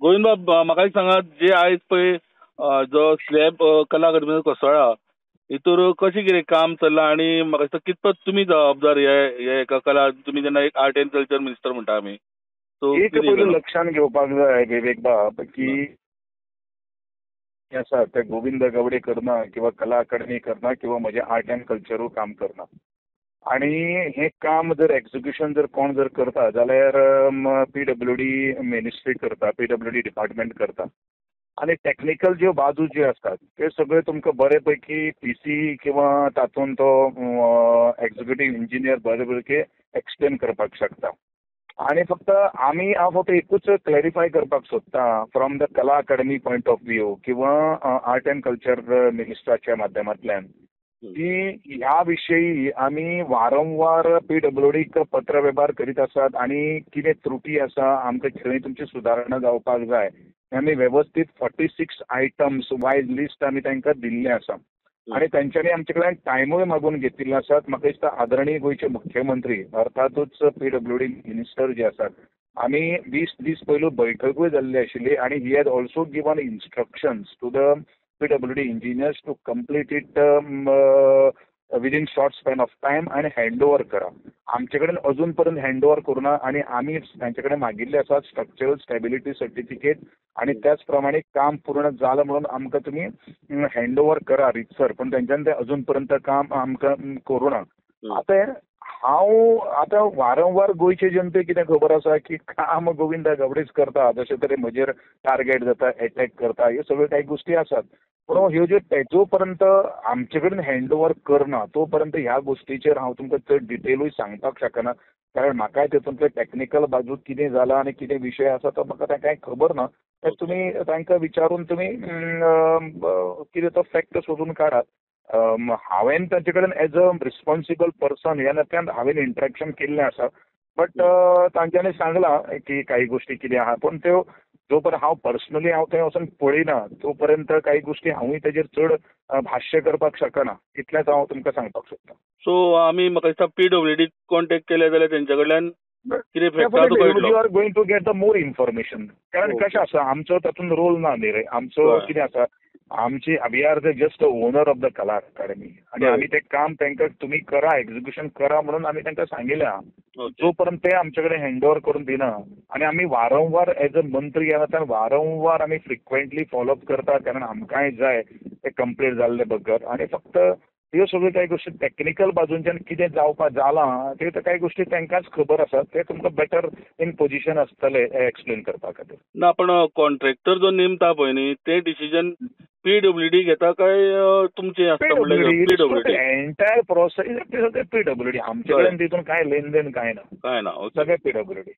गोविंद बाब, म्हाका एक सांगात, जे आयज पळय जो स्लॅब कला अकादमीचो कोसळ्ळा हितूर कशें कितें काम चल्लां आनी म्हाका दिसता कितपत तुमी जबाबदार हे एका कला, तुमी जेन्ना एक आर्ट एंड कल्चर मिनिस्टर म्हणटा आमी, सो एक पयलीं लक्षांत घेवपाक जाय विवेक बाब की आसा ते गोविंद गावडे करना किंवा कला अकादमी करना किंवा म्हजें आर्ट एंड कल्चरूय काम करना. आनी हें काम जर एक्जिक्युशन जर कोण जर करता जाल्यार पीडब्ल्यूडी मिनिस्ट्री करता, पीडब्ल्यूडी डिपार्टमेंट करता. आनी टॅक्निकल ज्यो बाजू ज्यो आसतात त्यो सगळ्यो तुमकां बरे पैकी पीसी किंवा तातूंत तो एक्जिक्युटीव इंजिनियर बरे पैकी एक्सप्लेन करपाक शकता. आनी फक्त आमी हांव फक्त एकूच क्लॅरिफाय करपाक सोदता from the Kala Akademi point of view किंवा आर्ट एंड कल्चर मिनिस्ट्राच्या माध्यमांतल्यान की ह्या विशयी आमी वारंवार पीडब्ल्यूडीक पत्र वेव्हार करीत आसात आनी कितें त्रुटी आसा आमकां खंय तुमची सुदारणा जावपाक जाय आमी वेवस्थीत 46 आयटम्स वायज लिस्ट आमी तांकां दिल्लें आसा आनी तांच्यांनी आमचे कडल्यान टायमूय मागून घेतिल्लो आसात. म्हाका दिसता आदरणीय गोंयचे मुख्यमंत्री अर्थातूच पीडब्ल्यूडी मिनिस्टर जे आसात, आमी 20 दीस पयलू बैठकूय जाल्ली आशिल्ली आनी he has also given instructions to the PWD engineers to complete it within short span of time आनी हँड ओवर करा. आमचे कडेन अजून पर्यंत हँड ओवर करूना आनी आमी तांचे कडेन मागिल्ले आसात स्ट्रक्चरल स्टेबिलिटी सर्टिफिकेट आनी त्याच प्रमाणे काम पूर्ण जालां म्हणून आमकां तुमी हँड ओवर करा रितसर, पूण तेंच्यान तें अजून पर्यंत काम आमकां करूना. आतां हांव आतां वारंवार गोंयचे जनतेक कितें खबर आसा की काम गोविंद गावडेच करता, जशे तरेन म्हजेर टार्गेट जाता, एटॅक करता, ह्यो सगळ्यो कांय गोश्टी आसात. पूण ह्यो ज्यो जो पर्यंत आमचे कडेन हँड ओवर करना तो पर्यंत ह्या गोश्टीचेर हांव तुमकां चड डिटेलूय सांगपाक शकना, कारण म्हाकाय तितूंतले टॅक्निकल बाजू कितें जालां आनी कितें विशय आसा तो म्हाका तें कांय खबर ना. तर तुमी तांकां विचारून तुमी कितें तो फॅक्ट सोदून काडात. हांवें तांचे कडेन एज अ रिस्पोन्सिबल पर्सन ह्या नात्यान हांवें इंट्रॅक्शन केल्लें आसा, बट तांच्यांनी सांगलां की काही गोश्टी कितें आहा, पूण त्यो जो पर्यंत हांव पर्सनली हांव थंय वचून पळयना तो पर्यंत काही गोश्टी हांवूय तेजेर चड भाश्य करपाक शकना, इतलेंच हांव तुमकां सांगपाक सोदतां. सो आमी म्हाका दिसता पीडब्ल्यूडी कॉन्टेक्ट केले जाल्यार तेंच्या कडल्यान कितें you are going to get the more information. कारण कशें आसा आमचो तातूंत रोल ना न्ही रे, आमचो कितें आसा आमची we are the just owner of the Kala Akademi आनी आमी तें काम तांकां तुमी करा एक्जिक्युशन करा म्हणून आमी तांकां सांगिल्लें. जो पर्यंत ते आमचे कडेन हँड ओवर करून दिना आनी आमी वारंवार एज अ मंत्री ह्या नात्यान वारंवार आमी फ्रिक्वेंटली फॉलोअप करता, कारण आमकांय जाय ते कंप्लीट जाल्ले बगर. आनी फक्त ह्यो सगळ्यो कांय गोश्टी टॅक्निकल बाजूनच्यान कितें जावपाक जालां त्यो कांय गोश्टी तांकांच खबर आसात, ते तुमकां बेटर इन पोजिशन आसतले एक्सप्लेन करपा खातीर. ना पण कॉन्ट्रॅक्टर जो नेमता पळय न्ही ते डिसिजन पीडब्ल्यूडी घेता काय तुमचें आसता? पीडब्ल्यूडी एंटायर प्रोसेस सगळें पीडब्ल्यूडी, आमचे कडेन तितून कांय लेन then कांय ना, कांय ना, सगळें पीडब्ल्यूडी.